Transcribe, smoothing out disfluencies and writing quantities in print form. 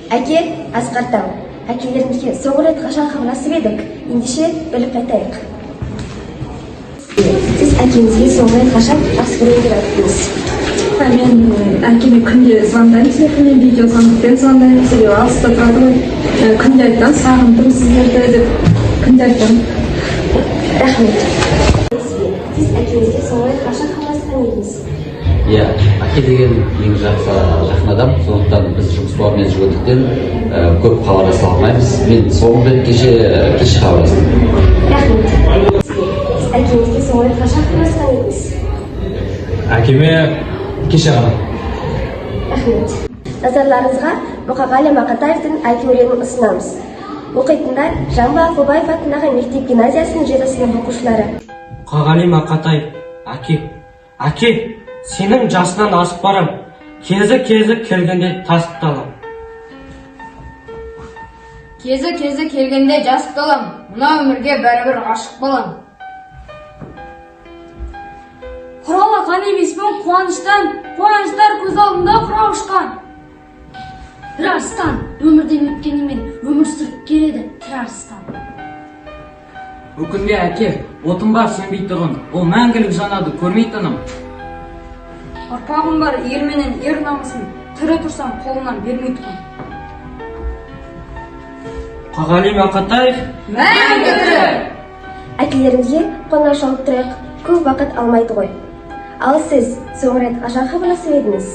Әке – асқар тау. Әкелерімізге соңғы рет қашан хабарласып едік? Ендеше, біліп қайтайық. Сіз әкеңізге соңғы рет қашан «жақсы көремін» деп айттыңыз? Мен әкеме күнде звондаймын, телефонмен, видеозвонокпен звондаймын, себебі алыста тұрады ғой. Күнде айтамын, «сағындым сіздерді» деп күнде айтамын. Рахмет сізге. Сіз әкеңізге соңғы рет қашан хабарласқан едіңіз? Иә, әке деген ең жақсы жақын адам, сондықтан біз жұмыс бабымен жүргендіктен көп хабарласа алмаймыз. Мен соңғы рет кеше хабарластым. Рахмет сізге. Сіз әкеңізге соңғы рет қашан хабарласқан едіңіз? Әкеме кеше ғана. Рахмет. Назарларыңызға Мұқағали Мақатаевтың «Әке» өлеңін ұсынамыз. Оқитындар: Жамбыл Ақылбаев атындағы мектеп гимназиясының жеті сынып оқушылары. Мұқағали Мақатаев, «Әке». Әке, сенің жасынан асып барам, кезі кезі келгенде тасып та алам. Кезі кезі келгенде жасып талам, мына өмірге бәрібір ғашық балам. Құралақан емеспін қуаныштан, қуаныштар көз алдымда құрау ұшқан. Бір арыстан өмірден өткенімен, өмір сүріп келеді тірі арыстан. Өкінбе, әке, отым бар сөнбей тұғын, ол мәңгілік жанады, көрмей тыным. Ұрпағым бар ер менен ер намысын, тірі тұрсам қолынан бермей тұғын. Мұқағали Мақатаев мәңгі тірі! Әкелерімізге қоңырау шалып тұрайық, көп уақыт алмайды ғой. Ал сіз соңғы рет қашан хабарласып едіңіз?